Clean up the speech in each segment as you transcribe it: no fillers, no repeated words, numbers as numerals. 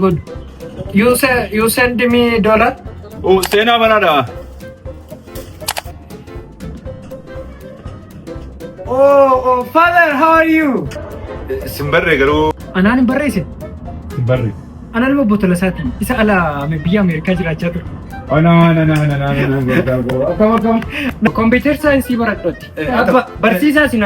Good. You say you send me dollar? Oh, seenaa banaadha. Oh, father, how are you? Sin barree garuu. Anaan hin barreessine. Sin barree. Anaan immoo obbo Tolasaati. Isa ala biyya Ameerikaa jiraachaa ture. Anaa na na na na na gooftaa koo. Akkam akkam. Kompiitar saayinsii baradhotti. Abba barsiisaa isin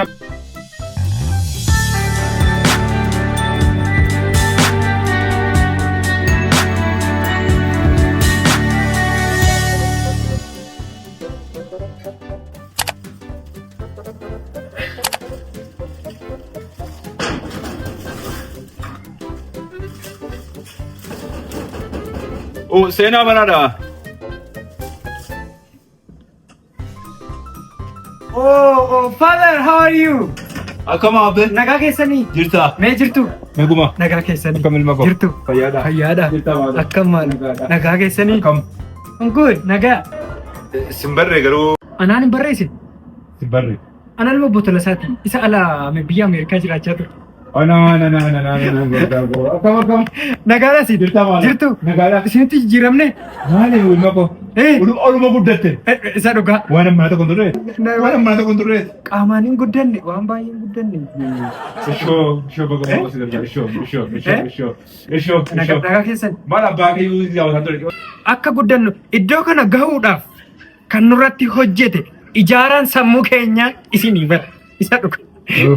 Oh, seenaa banaadha. Oh, father, how are you? Akkam abbe? Nagaa keessanii? Jirta. Mee jirtu? Naguma. Nagaa keessanii? Akkam ilma koo? Jirtu? Fayyaadha. Fayyaadha. Jirta maal? Akkam maal? Nagaadha. Nagaa keessanii? Akkam. Good, nagaa. Sin barree garuu. Anaan hin barreessine. Sin barree. Anaan immoo obbo Tolasaati. Isa ala biyya Ameerikaa jiraachaa ture. Anaa na na na na na gooftaa koo. Akkam akkam. Nagaadha si. Jirta maal? Jirtu? Nagaadha. Isinitti jijjiiramne? Maali ilma koo? Oluma guddatte. Isa dhugaa. Waan ammaa tokko hin turre. Waan ammaa tokko hin turre. Qaamaan hin guddanne, waan baay'ee hin guddanne. Ishoo ishoo baga baga si gargaara. Ishoo ishoo ishoo ishoo ishoo Nagaa ishoo. nagaa keessan. Maal abbaa kee iyyuu jaalataan ture. Akka guddannu iddoo kana gahuudhaaf kan nurratti hojjete ijaaraan sammuu keenyaa isinii bara. Isa dhuga.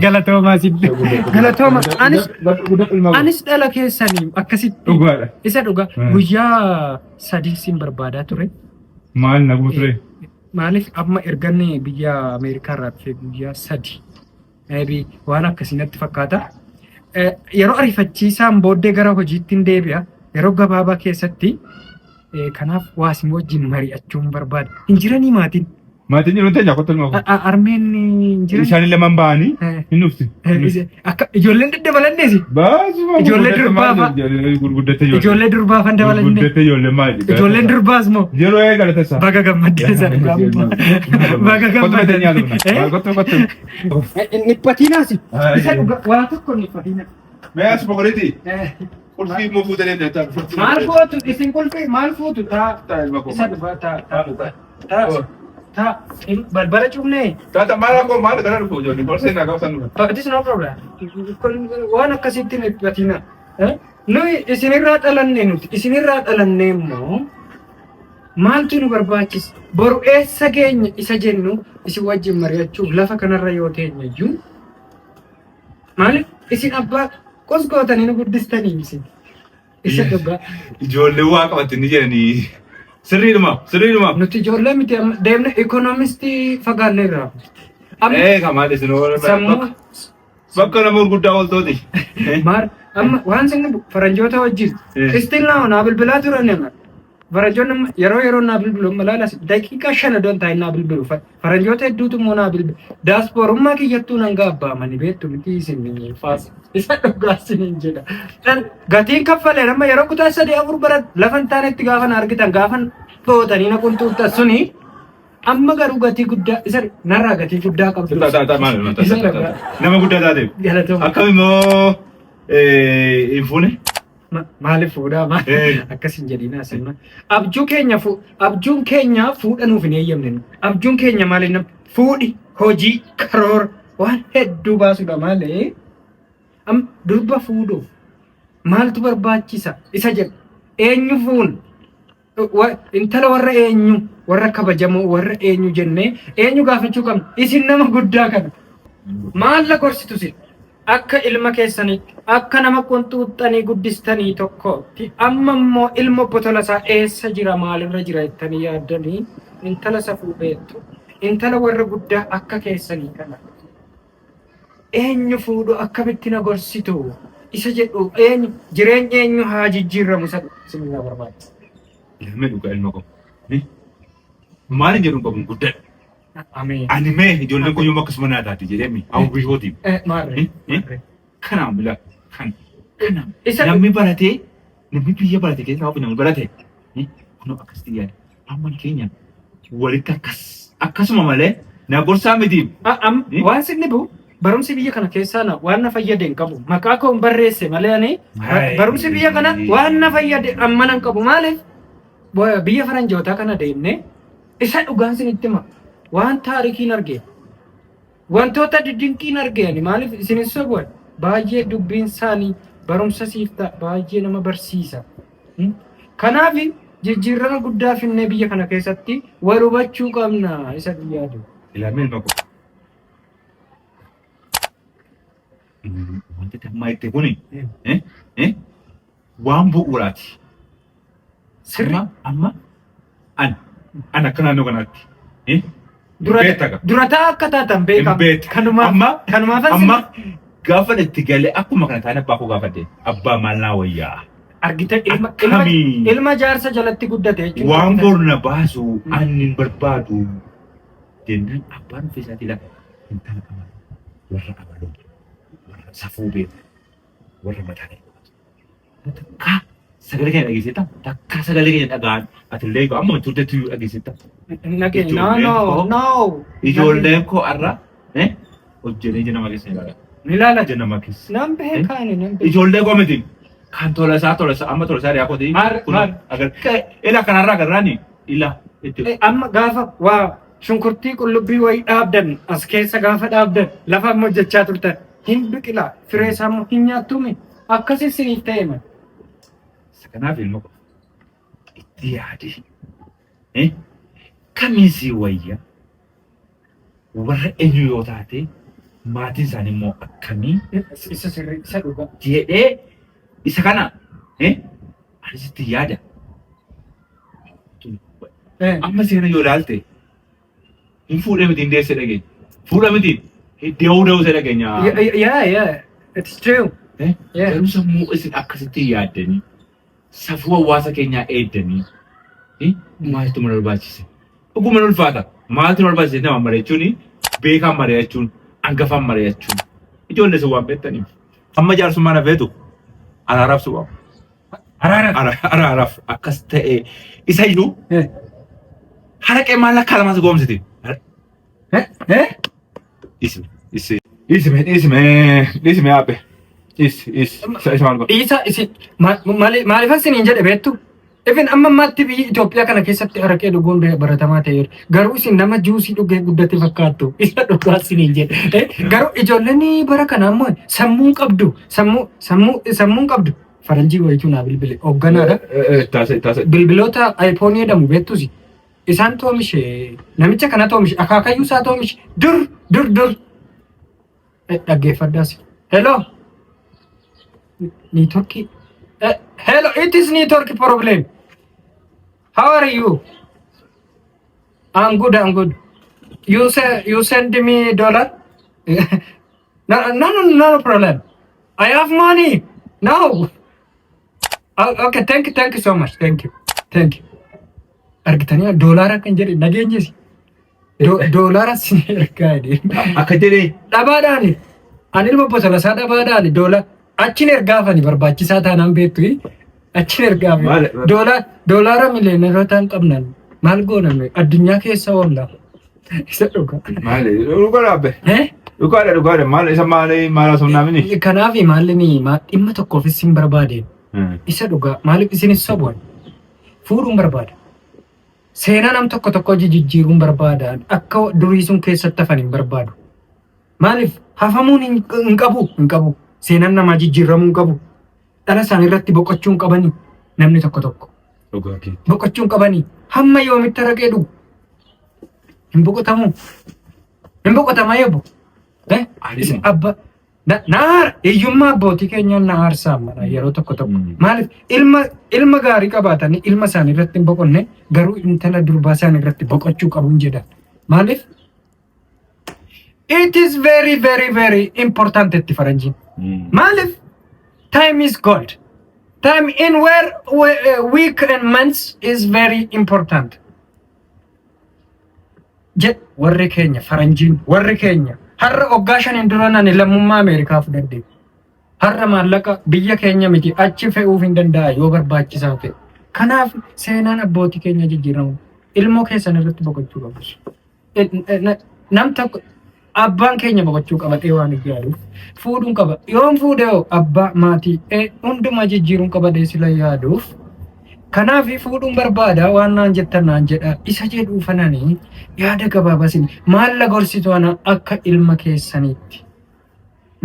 Galatoomaa isin. Galatooma. Anis anis dhala keessanii akkasitti. Dhugaadha. Isa dhuga. Guyyaa 3 sin barbaadaa ture. Maal naguma ture? Maaliif amma erganni biyya Ameerikaa irraa dhufee guyyaa 3. Maybe waan akkasii natti fakkaata. Yeroo ariifachiisaan booddee gara hojiitti hin deebi'a. Yeroo gabaabaa keessatti kanaaf waa isin wajjin mari'achuun barbaada. Hin jiranii maatiin? Maatiin jiru teenya kottu ilma koo. Armeen hin jiran? Isaan lamaan ba'anii hin dhufti. Akka ijoolleen daddabalanneesi. Baasuma Ijoollee durbaa fa'a. Gurguddatte ijoollee. Ijoollee durbaa fan dabalanne. Gurguddatte ijoollee maali? Ijoolleen durbaas moo? Yeroo eegale tasa. Baga gammaddee sana. Baga Kottu gammaddee. teenya dhufna. Kottu kottu. Dhiphatiinaasi. Isa dhuga waa tokko dhiphatiina. Mee as boqoleeti. Qulfii immoo fuutanii deemtaa. Maal fuutu isin qulfii maal fuutu taa Taa ilma koo. isa dhugaa taa taa taa taa balbala cufnee. Taata maal akkoo maal gara dhufu ijoollee borsee naa qabsan dhufa. It is no problem. Kun waan akkasitti hin dhiphatina. Nuyi isinirraa dhalanne nuti isinirraa dhalanne immoo maaltu nu barbaachisa? Boru eessa geenya isa jennu isin wajjin mari'achuuf lafa kanarra yoo teenye iyyuu maaliif isin abbaa qos gootanii nu guddistanii isin. Isa dhugaa. Ijoollee waa qabatti ni jedhanii. Sirriidhuma sirriidhuma. Nuti ijoollee miti amma deemne ikoonomistii fagaanne irraa. Amma Ee kamaal isin sammuu bakka nama gurguddaa ooltooti. maar amma waan sinni faranjoota wajjin still now naa bilbilaa turan nama. Faranjoonni amma yeroo yeroo naa bilbilu amma laalas daqiiqaa 5 odoo hin taa'in naa bilbilu. Faranjoota hedduutu immoo naa bilbilu. Daaspoorummaa kiyyattuu nan gaabbaamani beektu miti isin faas. Isa dhugaa isiniin jedha. Dhan gatiin kaffaleen amma yeroo kutaa 3 4 bara lafa hin taanetti gaafa na argitan gaafa dhootanii na qunxuuxxan suni amma garuu gatii guddaa isa narraa gatii guddaa qabdu. Taa taa taa maal Isa dhugaa. Nama guddaa taateef. Galatooma. Akkam immoo hin fuune? Maaliif fuudhaa maal akkas hin jedhinaa simma. Abjuu keenya abjuun keenya fuudha nuuf hin eeyyamne. nu. Abjuun keenya maal inni fuudhi hojii karoora waan hedduu baasuudha malee am durba fuudhuuf maaltu barbaachisa isa jedhu eenyu fuun Intala warra eenyu warra kabajamoo warra eenyu jennee eenyu gaafachuu qabna isin nama guddaa kana maal la gorsitu isin akka ilma keessanitti akka nama qunxuuxxanii guddistanii tokkootti amma immoo ilma obbo Tolasaa eessa jira maalirra jira jettanii yaaddanii intala safuu beektu intala warra guddaa akka keessanii kana Eenyu fuudhu akkamitti na gorsitu isa jedhu eenyu jireenyi eenyu haa jijjiirramu isa isin na barbaachisa. Ilmi dhugaa ilma koo. Maal jedhu qabu guddadha. Ameen. Ani mee ijoolleen kun yoom akkasuma naa taati jedhee mi hawwii kootiif. Maarree. Maarree. Kanaaf bila kan kanaaf Isa namni baratee namni biyya barate keessaa ofi namni barate kunoo akkasitti yaada. Amma keenya walitti akkas akkasuma malee na gorsaa miti. Waan sinni bu Barumsi biyya kana keessaa na waan na fayyade hin qabu. Maqaa koo hin barreesse malee ani barumsi biyya kana waan na fayyade amma hin qabu. Maaliif biyya faranjootaa kana deemnee isa dhugaan isinitti hima. Waan taarikiin arge. Wantoota didinqiin arge ani maaliif isin hin sobu ani. Baay'ee dubbiin isaanii barumsa siif ta'a, baay'ee nama barsiisa. Kanaaf jijjiirama guddaa finnee biyya kana keessatti wal hubachuu qabna isa biyyaa jiru. Ilaamee ilma koo. Wanti ammaa itti kuni waan bu'uuraati. Sirri. Amma an akka naannoo kanaatti. Beekta. Durataa akka taatan beekama. Beekta. Kanumaaf Amma kanumaaf amma gaafa itti galee akkuma kana taane abbaa koo gaafadhe, abbaa, maal naa wayyaa? Argite, ilma ilma Akkamii? Ilma jaarsa jalatti guddate jechuudha. Waan borna baasu ani hin barbaadu jennaan, abbaan ofii isaatii lafa intala abaluu, warra abaluu, warra safuu beeku, warra mataa qabu takkaa sagalee keenya dhageessetta, takkaa sagalee keenya dhaga'an, atillee amma turtetti iyyuu dhageessetta. Nageenya. No, no, no. Ijoolleen koo har'a hojjetee ija nama keessa ilaala. Ni ilaala. Ija nama keessa. Nan beekaani, nan beeka. Ijoollee koo miti. Kan tola isaa, tola isaa, amma tola isaa dhiyaa kooti. Maal? Agar ila kanarraa agarraani ila itti. Amma gaafa waa shunkurtii, qullubbii wayii dhaabdan, as keessa gaafa dhaabdan, lafa amma hojjechaa turtan hin biqilaa, firee isaa immoo hin nyaattuumi, akkas isiniif ta'e man. Kanaaf ilma koo itti yaadi. Kamiin sii wayya? Warra eenyu yoo taate, maatiin isaanii immoo akkamii? Isa sirrii, isa dhugaa. Jedhee isa kana anis itti yaada. Amma seena yoo ilaalte, hin fuudhee miti, hin deessee dhageenya. Fuudha miti, dee'uu dee'uu dhageenya. Yeah, it's true. Yeah. Garuu sammuu isin akkasitti yaaddanii, safuu hawaasa keenyaa eeddanii, maaltu nu barbaachise? Dhuguma nu ulfaata. Maaltu nu barbaachise nama mari'achuun, beekaan mari'achuun, hangafaan mari'achuun. Ijoollee isin waan beektaniif. Amma jaarsummaa na feetu araaraaf si waamu. Araara. Araaraaf akkas ta'e isayyuu haraqee maal akka lamas goomsiti. Eh? Eh? Isme, isme, isme, isme, isme aabe. Is, is, isa isa maal godha? Isa isin maaliifan isiniin jedhe beektu? Even amma ammaatti biyyi Itoophiyaa kana keessatti araqee dhuguun baratamaa ta'eera. Garuu isin nama juusii dhugee guddate fakkaattu. Isa dhugaa isiniin jedhe. Garuu ijoolleen bara kana ammoo sammuu qabdu. Sammuu qabdu. Faranjii wayituu naa bilbile. Hoogganaadha. Taasise, taasise. Bilbiloota iPhone jedhamu beektusi. Isaan oomishe, namicha kanatu oomishe, akaakayyuu isaa oomishe dur dur dur. Dhaggeeffadhaas. Hello. Network. Hello, it is network problem. How are you? I'm good, I'm good. You say you send me dollar? No, no, no, no problem. I have money. No. Oh, okay, thank you, thank you so much. Thank you. Thank you. Argitanii, doolaara kan jedhe nageenyis. Doolaara sin ergaa jedhe. Akka jedhee. Dhabaadhaani. Ani ilma bosolasaa dhabaadhaani doola achin ergaafani barbaachisaa taanaan beektu achin ergaafani. Maal- Doolaara miliyooneroota hin qabnan maal gooname addunyaa keessa oolla. Isa dhuga. Maali? Dhugaadha abbe. Eh? Dhugaadha, dhugaadha. Maal isa maali maal haasofnaa mini? Kanaaf maalli dhimma tokkoofis hin barbaade. Isa dhugaa, maaliif isinis sobuun fuudhuun barbaada. Seenaa nam tokko tokko jijjiiruun barbaada. Akka durii sun keessatti hafan hin barbaadu. Maaliif hafamuun hin qabu, hin qabu. Seenaan namaa jijjiiramuu hin qabu. Dhala isaanii irratti boqochuu hin qabani namni tokko tokko. Dhugaa kee. Boqochuu hin qabani. Hamma yoomitti araqee dhugu? Hin boqotamuu. Hin boqotamaa eebbo. Eh? Ari'uma. Abba na hiyyummaa abbootii keenyaan na aarsaa mana yeroo tokko tokko. Maaliif ilma gaarii qabaatanii ilma isaanii irratti hin boqonne, garuu intala durbaa isaanii irratti boqochuu qabuun jedha. Maaliif? It is very, very, very important itti faranjiin. Maaliif? Time is gold. Time in where week and months is very important. Jedh warri keenya faranjiin, warri keenya har'a waggaa 5n dura nani lammummaa Ameerikaa fudhadhe. Har'a maallaqa biyya keenya miti achi fe'uuf hin danda'a yoo barbaachisaa ta'e. Kanaaf seenaan abbootii keenya jijjiiramu. Ilmoo keessan irratti boqochuu qabus. Nam tokko Abbaan keenya boqochuu qabatee waan itti yaaduuf fuudhuun qaba. Yoon fuudhe hoo abbaa maatii hundumaa jijjiiruun qabadee sila yaaduuf. Kanaaf fuudhuun barbaada waan naan jettan naan jedha isa jedhuu fananii yaada gabaabaa isin maal la gorsitu ana akka ilma keessaniitti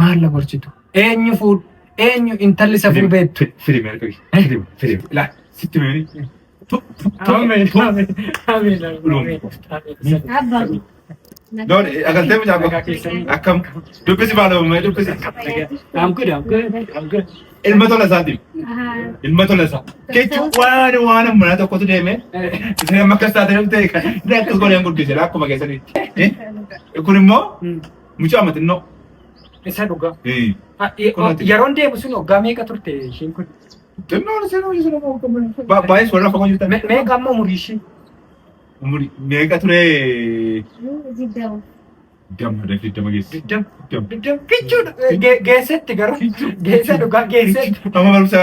maal la gorsitu eenyu fuudhu eenyu intalli safuu beektu. Firii mee firii firii laa sitti mee Ameen ameen ameen ameen. Abbaa. Doon agaltee mucaa Nagaa keessanii. Akkam dubbisi maaloo dubbisi. I'm good, I'm good, I'm good. Ilma tola isaati. Ilma tola isaa. Jechuun waan waan mana tokkotu deeme. Isin amma akkas taatee dhufte kan inni akkas godheen guddise akkuma keessanitti. Kun immoo mucaa maxinnoo. Isa dhugaa. Yeroon deemu sun waggaa meeqa turte ishiin kun? Xinnoon isin hojii sun baay'ee warra fagoo jirtan. Meeqa amma umurii ishii? Umurii meeqa ture? 20. 20 geesse. 20. 20. 20. Kichuudha. Geessetti garuu. Geesse dhugaa geessetti. Amma barumsa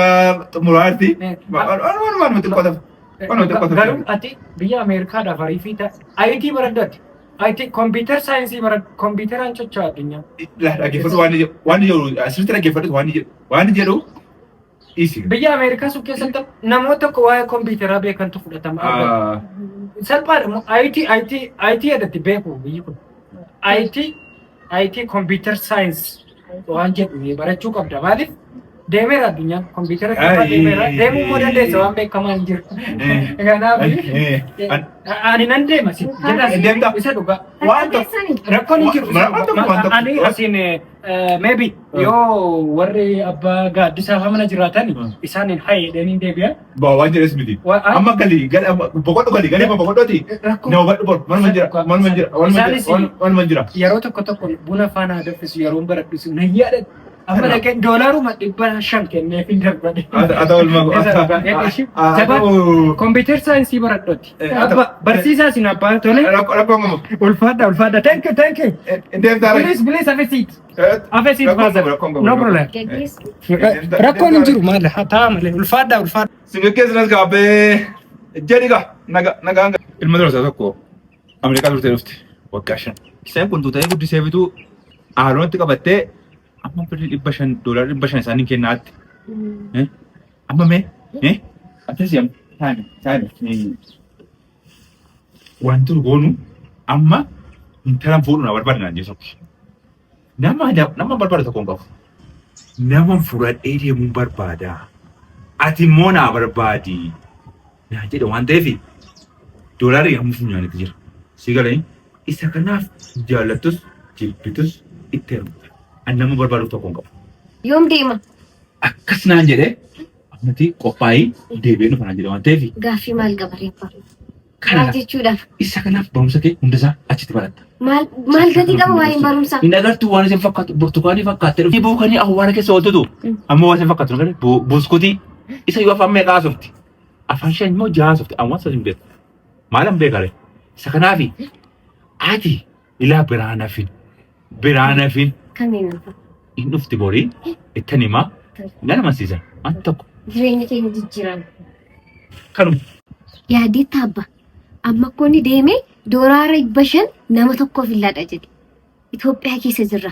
xumuraatti. Waanuma xiqqoo tafa. Waanuma xiqqoo tafa. Garuu ati biyya Ameerikaadhaaf ariifii ta'a. IT baradhu ati. IT computer science baradhu. Kompiitaraan socho'a addunyaa. Dhaggeeffatu waan jedhu waan jedhu asirratti dhaggeeffatu waan jedhu waan jedhu dhiisi. Biyya Ameerikaa sun keessatti namoota tokko waa'ee kompiitaraa beekantu fudhatama. Salphaadha immoo IT IT IT jedhatti beeku biyyi kun. IT IT computer science waan jedhu barachuu qabda. Maaliif deemeera addunyaan kompiitara qofa deemeera. Deemuu immoo dandeessa waan beekamaa hin jiru. Kanaaf ani nan deema si jedhas Deemta. isa dhugaa. Waan tokko Rakkoon hin jiru. Waan tokko waan tokko. Ani asiin maybe yoo warri abbaa gaaddisaa fa mana jiraatan isaaniin haye jedhanii deebi'a. Baa waan jedhes miti. Amma galii boqodhu galii galii boqodhooti. Rakkoo Na hubadhu bor manuma jira manuma jira manuma jira. Yeroo tokko tokko buna faana danfisu yeroon baradhu sun nan yaadadha. Amma dhaqee doolaaruma 500 kenneef hin darbade. Ata olma Jabaa computer science baradhooti. Abba barsiisaa isin abbaa tole. Rakkoo qabu. Ulfaadha ulfaadha. Thank you, thank you. Deemtaa. Please, please have a seat. Have a seat, father. No problem. Geggeessu. Rakkoon hin jiru maal haa ta'a malee ulfaadha ulfaadha. Singakkeessinas gaabbee jedhi gaa naga nagaan. Ilma dura isaa tokko Ameerikaa turtee dhufte waggaa 5. Isaan kun tuuta'ee guddisee bituu haalonatti qabattee amma birrii 500 doolaara 500 isaanii kennaatti. Amma mee akkasii amma taa'ime taa'ime. Wanti nu goonu amma intalan fuudhu na barbaada naan jedhu tokko. Nama nama barbaadu tokko hin qabu. Nama fudhadhee deemuun barbaada. Ati immoo naa barbaadi. Naa jedhe waan ta'eef doolaarri hamma funyaanitti jira. Si galee isa kanaaf jaallattus jibbitus itti heerumta. Ani nama barbaadu tokko hin qabu. Yoom deema? Akkas naan jedhee ammati qophaa'ii deebi'ee dhufa naan jedhe waan ta'eef. Gaaffii maal qaba reeffa? Maal Kanaaf jechuudhaaf? isa kanaaf barumsa kee hundasaa achitti baratta. Maal maal gatii qaba waa'een barumsaa? Hin agartuu waan isin fakkaatu burtukaanii fakkaattee dhufti. Buukanii awwaara keessa ooltutu. Amma waan isin fakkaatu agartee buskutii isa yoo afaan meeqa haasofti? Afaan shan immoo jaha haasofti. Amma waan hin beeku. Maalan beekare? Isa kanaafi ati ilaa biraan hafin. Biraan hafin. Kamiin hafa? Hin dhufti borii ittan himaa. Nan amansiisa. Waan tokko. Jireenya keenya jijjiirama. Kanuma. Yaadee taabba. Amma konni deemee doolaara 500 nama tokkoof hin laadha jedhe. Itoophiyaa keessa jirra.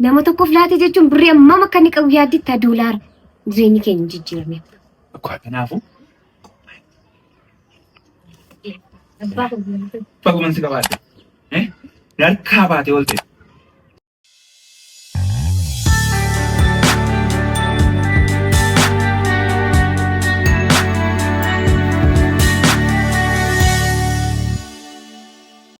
Nama tokkoof laate jechuun birrii hammam akka inni qabu yaadditta doolaara. Jireenyi keenya jijjiirame. Kanaafuu Abbaa baguman si qabaadhe. Harkaa baatee oolte.